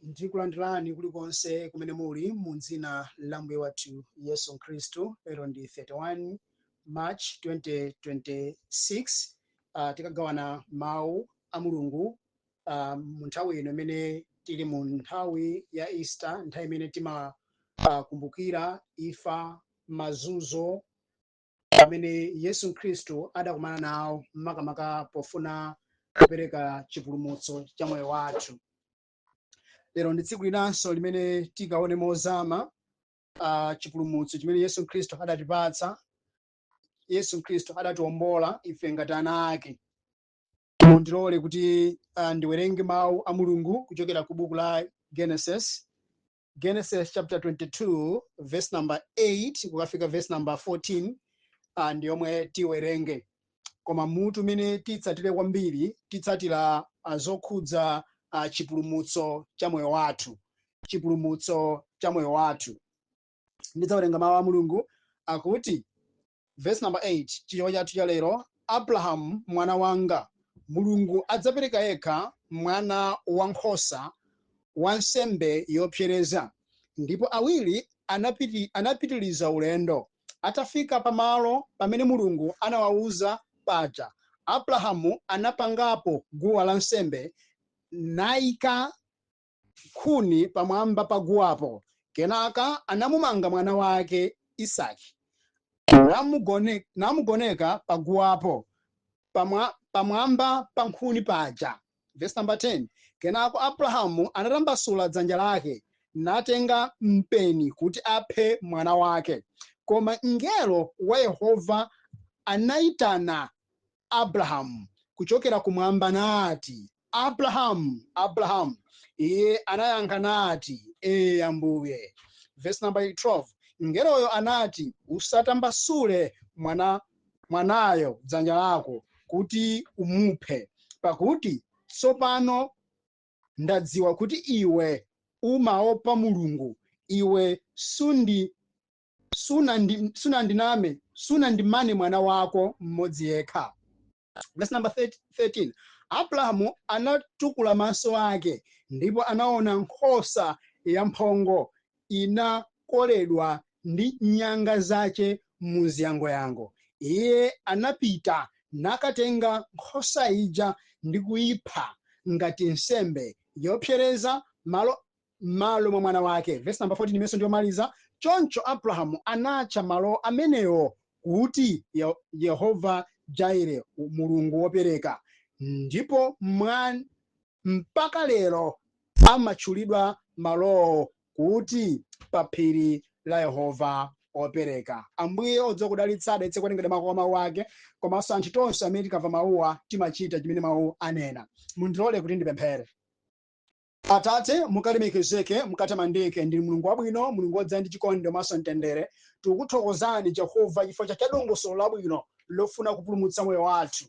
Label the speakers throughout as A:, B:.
A: Ndikulandirani kulikonse kumene muli mu dzina la Mbuye wathu Yesu Khristu. Lero ndi 31 March 2026. Tikagawana mawu a Mulungu mu nthawi ino imene tili mu nthawi ya Easter, nthawi imene timakumbukira imfa, mazunzo amene Yesu Khristu adakumana nawo, makamaka pofuna kupereka chipulumutso cha moyo wathu. Lero ndi tsiku linanso limene tikaone mozama chipulumutso chimene Yesu Khristu adatipatsa. Yesu Khristu adatiwombola ife ngati ana ake. Mundilole kuti ndiwerenge mawu a Mulungu kuchokera ku buku la Genesis, Genesis chapter 22 verse number 8 kukafika verse number 14, ndi yomwe tiwerenge. Koma mutu umene titsatire kwambiri, titsatira zokhudza chipulumutso cha moyo wathu, chipulumutso cha moyo wathu. Ndidzawerenga mawu a Mulungu akuti, verse number 8, Chichewa chathu cha lero: "Abrahamu mwana wanga, Mulungu adzapereka yekha mwana wankhosa wa nsembe yopsereza." Ndipo awiri anapitiliza ulendo. Atafika pamalo pamene Mulungu anawawuza paja, Abrahamu anapangapo guwa lansembe nayika nkhuni pamwamba pa guwapo. Kenaka anamumanga mwana wake Isaki namugoneka pa guwapo pamwamba pa nkhuni paja. Verse number 10: Kenako Abrahamu anatambasula dzanja lake natenga mpeni kuti aphe mwana wake. Koma mngelo wa Yehova anayitana Abrahamu kuchokera kumwamba nati, "Abrahamu, Abrahamu!" Iye anayankha nati, "Ee Ambuye." Verse number 12: Mngeloyo anati, "Usatambasule mwanayo dzanja lako kuti umuphe, pakuti tsopano ndadziwa kuti iwe umaopa Mulungu. Iwe sunandimane mwana wako mmodzi yekha." Verse number 13: Abrahamu anatukula maso ake ndipo anaona nkhosa yamphongo inakoledwa ndi nyanga zace muziyangoyango. Iye anapita nakatenga nkhosa ija ndi kuyipha ngati nsembe yopsereza malo mwa mwana wake. Verse number 14, imenso ndiyomaliza: Choncho Abrahamu anatcha malo amenewo kuti Yehova Jaire, Mulungu wopereka. Ndipo mpaka lero amatchulidwa malowo kuti pa phiri la Yehova wopereka. Ambuye odziwa kudalitsa adalitse kuwerengedwa mawu mawu ake, komanso anthu tonse amene tikamva mawuwa timachita chimene mawu anena. Mundilole kuti ndipemphere. Atate, mukalemekezeke, mukatamandike. Ndi Mulungu wabwino, Mulungu wodzaza ndi chikondi komanso mtendere. Tikukuthokozani Jehova chifukwa cha dongosolo labwino lofuna kupulumutsa moyo wathu,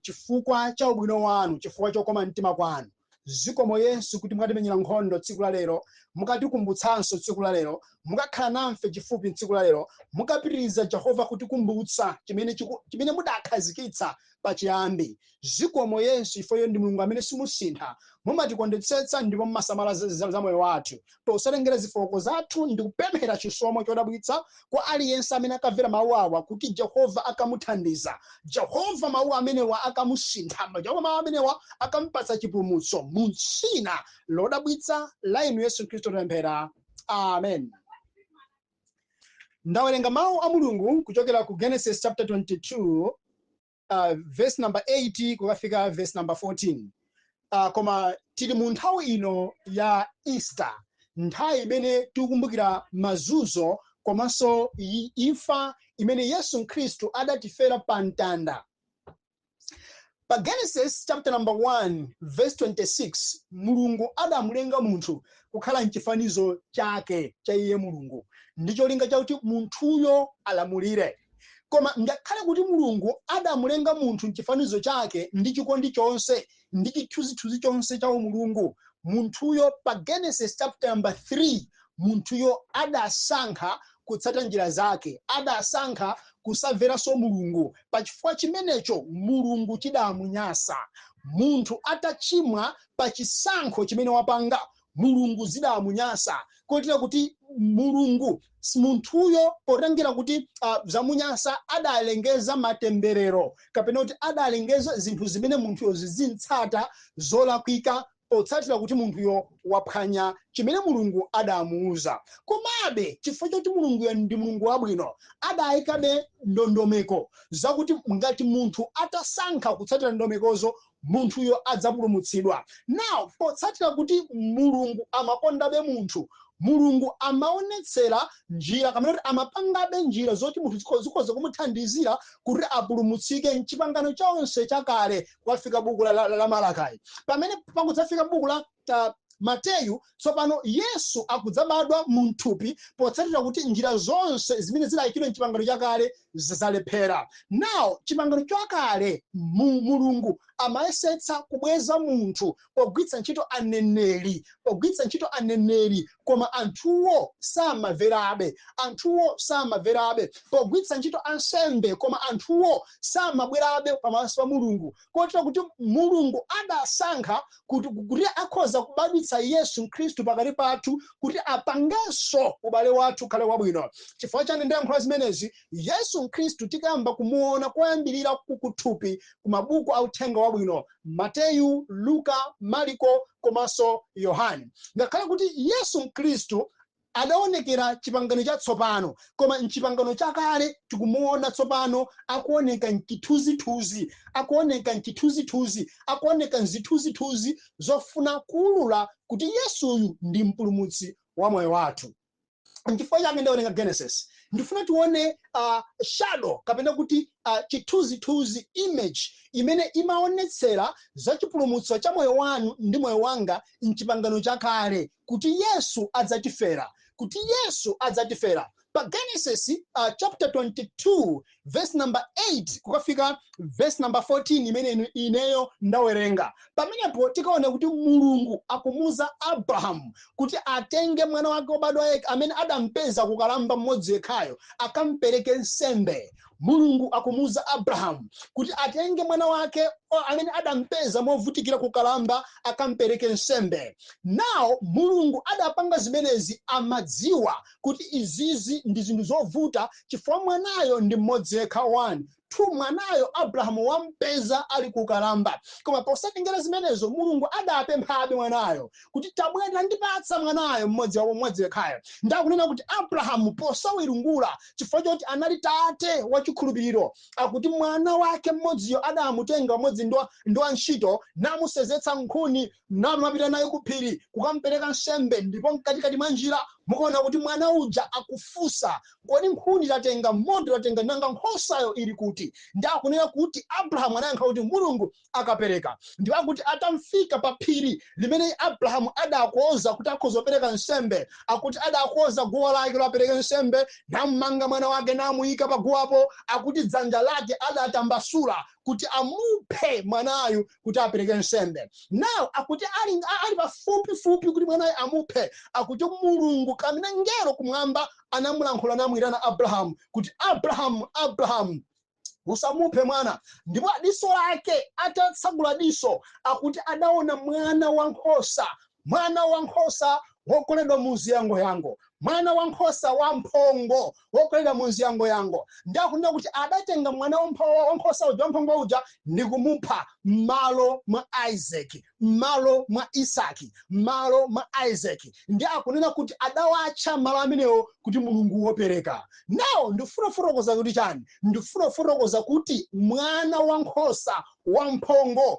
A: chifukwa cha ubwino wanu, chifukwa chokoma mtima kwanu. Zikomo Yesu kuti mukatimenyera nkhondo tsiku la lero, mukatikumbutsanso tsiku la lero, mukakhala nafe chifupi tsiku la lero, mukapitiriza Jehova kutikumbutsa chimene mudakhazikitsa pachiyambi. Zikomo Yesu chifukwa ndi Mulungu amene simusintha, mumatikondetsetsa ndipo mumasamala za moyo wathu posatengera zofooka zathu. Ndikupemphera chisomo chodabwitsa kwa aliyense amene akamvera mawu awa, kuti Jehova akamuthandiza, Jehova mawu amenewa akamusintha, Jehova mawu amenewa akamupatsa chipulumutso. Mu dzina lodabwitsa la inu Yesu Khristu tapemphera, amen. Ndawerenga mawu a Mulungu kuchokera ku Genesis chapter 22, verse number 8 kukafika verse number 14. Koma tili mu nthawi ino ya Easter, nthawi imene tikukumbukira mazunzo komanso imfa imene Yesu Khristu adatifera pa mtanda. Pa Genesis chapter number 1 verse 26, Mulungu adamulenga munthu kukhala mchifanizo chake cha iye Mulungu, ndi cholinga chakuti munthuyo alamulire. Koma ngakhale kuti Mulungu adamulenga munthu mchifanizo chake ndi chikondi chonse ndi chithunzithunzi chonse cha umulungu, munthuyo pa Genesis chapter number 3, munthuyo adasankha kutsata njira zake, adasankha kusamveranso Mulungu. Pachifukwa chimenecho Mulungu chidamunyasa. Munthu atachimwa pa chisankho chimene wapanga, Mulungu zidamunyasa, kotero kuti Mulungu munthuyo, potengera kuti zamunyasa, adalengeza matemberero kapena kuti adalengeza zinthu zimene munthuyo zizintsata zolakwika, potsatira kuti munthuyo waphwanya chimene Mulungu adamuuza. Komabe, chifukwa choti Mulunguyo ndi Mulungu wabwino, adayikabe ndondomeko zakuti ngati munthu atasankha kutsatira ndondomekozo, munthuyo adzapulumutsidwa. Now, potsatira kuti Mulungu amakondabe munthu, Mulungu amaonetsera njira kapena kuti amapangabe njira zoti munthu zikhoza kumuthandizira kuti apulumutsike mchipangano chonse chakale kukafika buku la Malakai. Pamene pakudzafika buku la Mateyu, tsopano Yesu akudzabadwa munthupi, potsatira kuti njira zonse zimene zidayikidwa mchipangano chakale zalephera. Now, chipangano chakale, Mulungu amayesetsa kubweza munthu pogwiritsa ntchito aneneri, pogwiritsa ntchito aneneri, koma anthuwo samamverabe, anthuwo samamverabe, pogwiritsa ntchito ansembe, koma anthuwo samabwerabe pamaso pa Mulungu, kotero kuti Mulungu adasankha kuti akhoza kubadwitsa Yesu Khristu pakati pathu kuti apangenso ubale wathu ukhale wabwino. Chifukwa chani ndayankhula zimenezi? Yesu Khristu tikayamba kumuona koyambirira kuthupi ku mabuku a Uthenga Wabwino, Mateyu, Luka, Mariko komanso Yohane. Ngakhale kuti Yesu Khristu adaonekera chipangano chatsopano, koma mchipangano chakale tikumuona tsopano akuoneka mchithunzithunzi, akuoneka mchithunzithunzi, akuoneka mzithunzithunzi zofuna kuwulula kuti Yesuyu ndi mpulumutsi wa moyo wathu. Nchifukwa chake ndaoneka Genesis. Ndifuna tione shadow kapena kuti chithunzithunzi, image imene imaonetsera za chipulumutso cha moyo wanu ndi moyo wanga mchipangano chakale, kuti Yesu adzatifera, kuti Yesu adzatifera. Pa Genesis chapter 22 verse number 8 kukafika verse number 14 imene ineyo ndawerenga pamenepo, tikaona kuti Mulungu akumuza Abrahamu kuti atenge mwana wake wobadwa yekha amene adampeza kukalamba, mmodzi yekhayo, akampereke nsembe. Mulungu akumuza Abrahamu kuti atenge mwana wake amene adampeza movutikira kukalamba, akampereke nsembe. Now, Mulungu adapanga zimenezi amadziwa kuti izizi ndi zinthu zovuta, chifukwa mwanayo ndi mmodzi yekha, 1, 2, mwanayo Abrahamu wampeza ali kukalamba. Koma posatengera zimenezo, Mulungu adapemphabe mwanayo kuti, "Tabwera, ndipatsa mwanayo mmodzi wawo, mmodzi yekhayo." Ndakunena kuti Abrahamu posawiringula, chifukwa choti anali tate wachikhulupiriro, akuti mwana wake mmodziyo adamutenga pamodzi ndi wantchito, namusezetsa nkhuni, namapita naye ku phiri kukampereka nsembe. Ndipo mkatikati mwa njira mukaona kuti mwana uja akufunsa, "Kodi nkhuni tatenga, moto tatenga, nanga nkhosayo ili kuti?" Ndi akunena kuti Abrahamu anayankha kuti Mulungu akapereka. Ndipo akuti atamfika pa phiri limene Abrahamu adakonza kuti akhoza kupereka nsembe, akuti adakonza guwa lake lopereka nsembe, nammanga mwana wake, namuyika pa guwapo. Akuti dzanja lake adatambasula kuti amuphe mwanayu kuti apereke nsembe. Now, akuti ali pafupifupi kuti mwanayu amuphe, akuti Mulungu kamene ngelo kumwamba anamulankhula, namwitana Abrahamu kuti, "Abrahamu, Abrahamu, usamuphe mwana." Ndipo diso lake, atatsegula diso, akuti adaona mwana wankhosa, mwana wankhosa wokoledwa mu ziyangoyango, mwana wankhosa wamphongo wokoledwa mu ziyangoyango. Ndi akunena kuti adatenga mwana wankhosa uja, wamphongo uja, ndi kumupha m'malo mwa Isaac, m'malo mwa Isaki, m'malo mwa Isaac. Ndi akunena kuti adawatcha malo amenewo kuti Mulungu wopereka. Now, ndifuna kufotokoza kuti chani? Ndifuna kufotokoza kuti mwana wankhosa wamphongo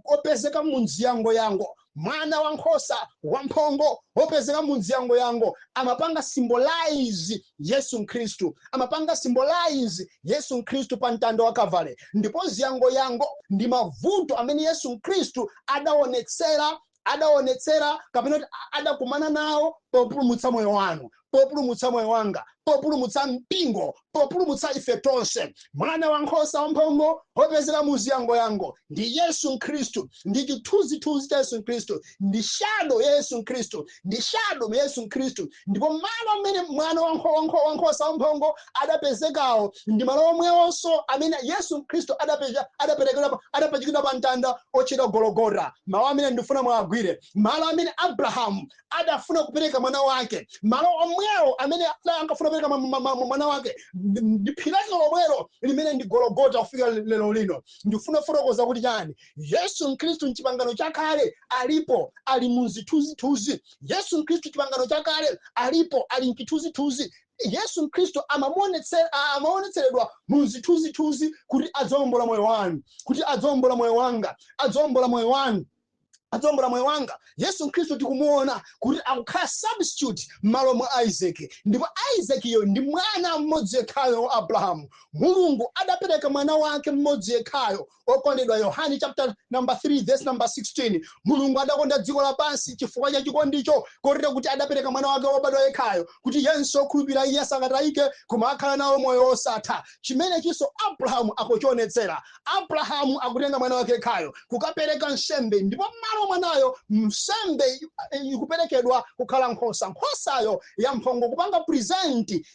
A: opezeka mu mziyangoyango, mwana wankhosa wamphongo wopezeka mu mziyangoyango, amapanga symbolize Yesu Khristu, amapanga symbolize Yesu Khristu pa mtanda wa Kavale. Ndipo ziyangoyango ndi mavuto amene Yesu Khristu adaonetsera kapena kuti adakumana nawo populumutsa moyo wanu. Populumutsa moyo wanga, populumutsa mpingo, populumutsa ife tonse. Mwana wankhosa wamphongo wopezeka mu ziyangoyango ndi Yesu Khristu, ndi chithunzithunzi cha Yesu Khristu, ndi shadow ya Yesu Khristu, ndi shadow ya Yesu Khristu. Ndipo malo amene mwana wankhosa wamphongo adapezekawo ndi malo omwewonso amene Yesu Khristu adaperekedwa, adapachikidwa pa mtanda otchedwa Gologota. Mawu amene ndifuna mwagwire: malo amene Abrahamu adafuna kupereka mwana wake, malo omwewo amene ankafuna kupereka mwana wake ndi phiri lake lomwelo limene ndi Gologota kufika lero lino. Ndifuna kufotokoza kuti chani? Yesu Khristu mchipangano chakale alipo, ali mu zithunzithunzi. Yesu Khristu chipangano chakale alipo, ali mchithunzithunzi. Yesu Khristu amaonetseredwa mu zithunzithunzi kuti adzawombola moyo wanu, kuti adzawombola moyo wanga, adzawombola moyo wanu, adzawombola moyo wanga. Yesu Khristu tikumuona kuti akukhala substitute m'malo mwa Isaac, ndipo Isaac iyo ndi mwana mmodzi yekhayo wa Abrahamu. Mulungu adapereka mwana wake mmodzi yekhayo okondedwa. Yohane chapter number 3 verse number 16: Mulungu adakonda dziko lapansi chifukwa cha chikondicho, kotero kuti adapereka mwana wake wobadwa yekhayo, kuti yense okhulupirira iye asakatayike, koma akhala nawo moyo wosatha. Chimene chinso Abrahamu akuchionetsera. Abrahamu akutenga mwana wake yekhayo kukapereka nsembe, ndipo m'malo mwanayo nsembe ikuperekedwa kukhala nkhosa, nkhosayo yamphongo, kupanga present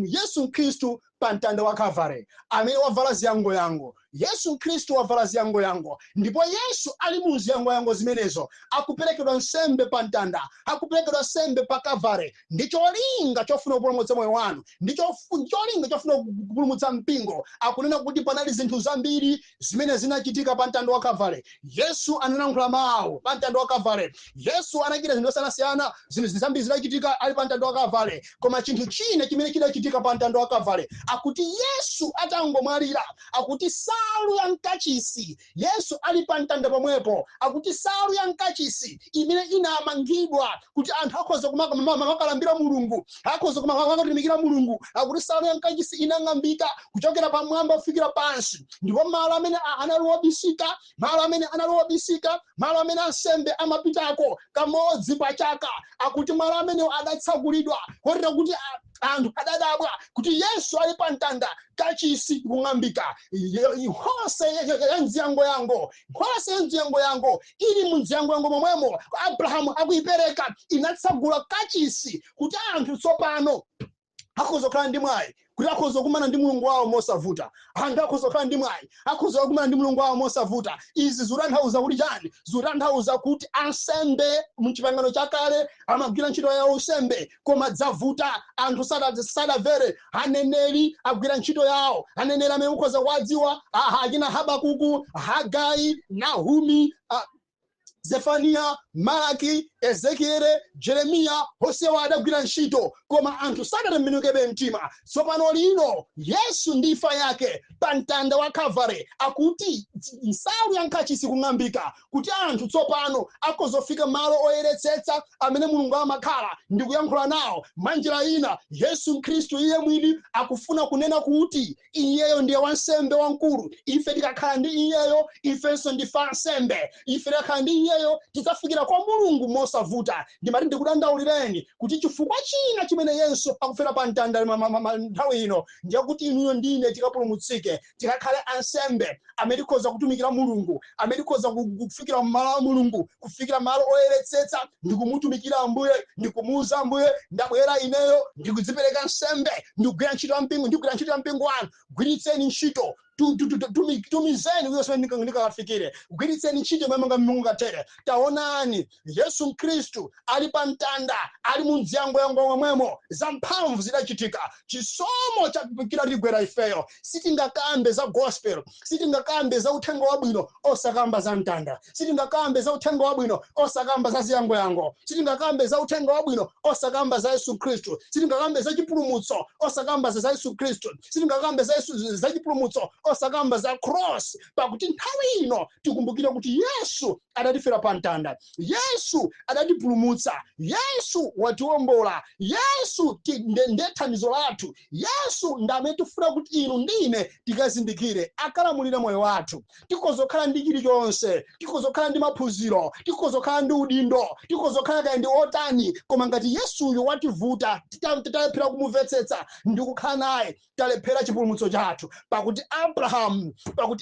A: Yesu Khristu pa mtanda wa Calvary amene wavala ziyangoyango. Yesu Khristu wavala ziyangoyango, ndipo Yesu ali mu ziyangoyango zimenezo akuperekedwa nsembe pa mtanda, akuperekedwa nsembe pa Calvary, ndi cholinga chofuna kupulumutsa moyo wanu, ndi cholinga chofuna kupulumutsa mpingo. Akunena kuti panali zinthu zambiri zimene zinachitika pa mtanda wa Calvary. Yesu analankhula mawu pa mtanda wa Calvary. Yesu anachita zinthu zosiyanasiyana, zinthu zambiri zinachitika ali pa mtanda wa Calvary. Koma chinthu china chimene chidachitika pa mtanda wa Calvary, akuti Yesu atangomwalira, akuti nsalu ya mkachisi, Yesu ali pa mtanda pomwepo, akuti nsalu ya mkachisi imene inamangidwa kuti anthu akhoza kumakalambira Mulungu, akhoza kumakatumikira Mulungu, akuti nsalu ya mkachisi inang'ambika kuchokera pamwamba kufikira pansi. Ndipo malo amene anali obisika, malo amene anali obisika, malo amene ansembe amapitako kamodzi pa chaka, akuti malo amenewo adatsakulidwa, kotero kuti anthu adadabwa kuti Yesu ali pa mtanda, kachisi kung'ambika. Nkhosa ya mziyangoyango, nkhosa ya mziyangoyango ili mu mziyangoyango momwemo Abrahamu akuipereka, inatsagula kachisi kuti anthu tsopano akhoza kukhala ndi mwayi kuti akhoza kukumana ndi Mulungu wawo mosavuta. Anthu akhoza kukhala ndi mwayi, akhoza kukumana ndi Mulungu wawo mosavuta. Izi zikutanthauza kuti chani? Zikutanthauza kuti ansembe mchipangano chakale amagwira ntchito ya unsembe, koma dzavuta, anthu sadamvere. Aneneri agwira ntchito yawo. Aneneri amene mukhoza kuwadziwa, akina Habakuku, Hagai, Nahumi, Zefaniya, Malaki, Ezekiele, Jeremiya, Hosewa, adagwira ntchito, koma anthu sadatembenukebe mtima. Tsopano lino Yesu ndi imfa yake pa mtanda wa Calvary, akuti nsalu ya mkachisi kung'ambika, kuti anthu tsopano akhozofika malo oyeretsetsa amene Mulungu amakhala ndi kuyankhula nawo. Mwanjira ina, Yesu Khristu iye mwini akufuna kunena kuti iyeyo ndiye wansembe wamkulu. Ife tikakhala ndi iyeyo, ifenso ndife ansembe. Ife tikakhala ndi iyeyo, tidzafikira kwa Mulungu mosavuta. Ndimati ndikudandaulireni kuti chifukwa china chimene Yesu akufera pa mtanda nthawi ino ndiye kuti inuyo ndine tikapulumutsike, tikakhale ansembe amene tikhoza kutumikira Mulungu, amene tikhoza kufikira malo a Mulungu, kufikira malo oyeretsetsa ndi kumutumikira Ambuye, ndi kumuuza Ambuye, "Ndabwera ineyo, ndikudzipereka nsembe, ndikugwira ntchito ya mpingo, ndikugwira ntchito ya mpingo wanu. Gwiritseni ntchito, tumizeni kuyonse ndikafikire, gwiritseni ntchito imene mungatere." Taonani, Yesu Khristu ali pa mtanda, ali mu mziyangoyango momwemo, zamphamvu zidachitika. Chisomo chiratigwera ifeyo. Sitingakambe za gospel, sitingakambe za uthenga wabwino osakamba za mtanda. Sitingakambe za uthenga wabwino osakamba za ziyangoyango. Sitingakambe za uthenga wabwino osakamba za Yesu Khristu. Sitingakambe za chipulumutso osakamba za Yesu Khristu. Sitingakambe za Yesu, za chipulumutso. osakamba za cross? Pakuti nthawi ino tikumbukire kuti Yesu adatifera pa mtanda, Yesu adatipulumutsa, Yesu watiwombola, Yesu nde thandizo lathu. Yesu ndi amene tifuna kuti inu ndi ine tikazindikire akalamulire moyo wathu. Tikhoza kukhala ndi chilichonse, tikhoza kukhala ndi maphunziro, tikhoza kukhala ndi udindo, tikhoza kukhala kaya ndi otani, koma ngati Yesuyo wativuta, titalephera kumumvetsetsa ndi kukhala naye, talephera chipulumutso chathu. Pakuti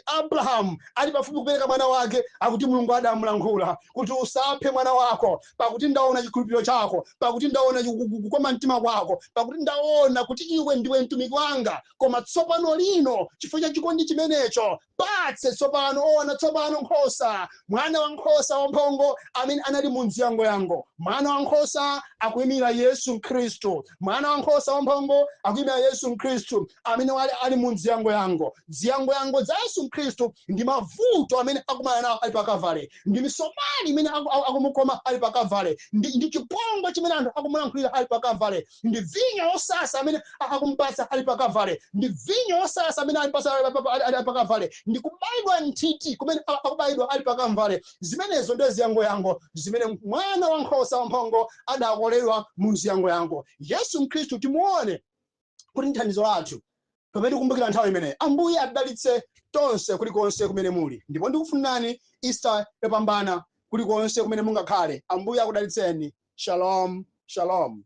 A: Abrahamu ali pafupi kupereka mwana wake, akuti Mulungu adamulankhula kuti, "Usaphe mwana wako, pakuti ndaona chikhulupiriro chako, pakuti ndaona kukoma mtima kwako, pakuti ndaona kuti iwe ndiwe mtumiki wanga. Koma tsopano lino, chifukwa cha chikondi chimenecho, patse tsopano, ona tsopano nkhosa, mwana wa nkhosa wamphongo amene anali mu mziyangoyango." Mwana wa nkhosa akuyimira Yesu Khristu. Mwana wa nkhosa wamphongo akuyimira Yesu Khristu amene ali mu mziyangoyango. Ziyangoyango za Yesu Khristu ndi mavuto amene akumana nawo ali pa Kavale, ndi misomali imene akumukoma ali pa Kavale, ndi chipongwe chimene anthu akumulankhulira ali pa Kavale, ndi vinyo wosasa amene akumpatsa ali pa Kavale, ndi vinyo wosasa amene alipatsa ali pa Kavale, ndi kubayidwa nthiti kumene akubayidwa ali pa Kavale. Zimenezo ndiye ziyangoyango zimene mwana wa nkhosa wamphongo adakoledwa mu ziyangoyango. Yesu Khristu timuone kuti ndi thandizo lathu pamene tikumbukira nthawi imeneyi. Ambuye adalitse tonse kulikonse kumene muli, ndipo ndikufunirani Easter yopambana kulikonse kumene mungakhale. Ambuye akudalitseni. Shalom, shalom.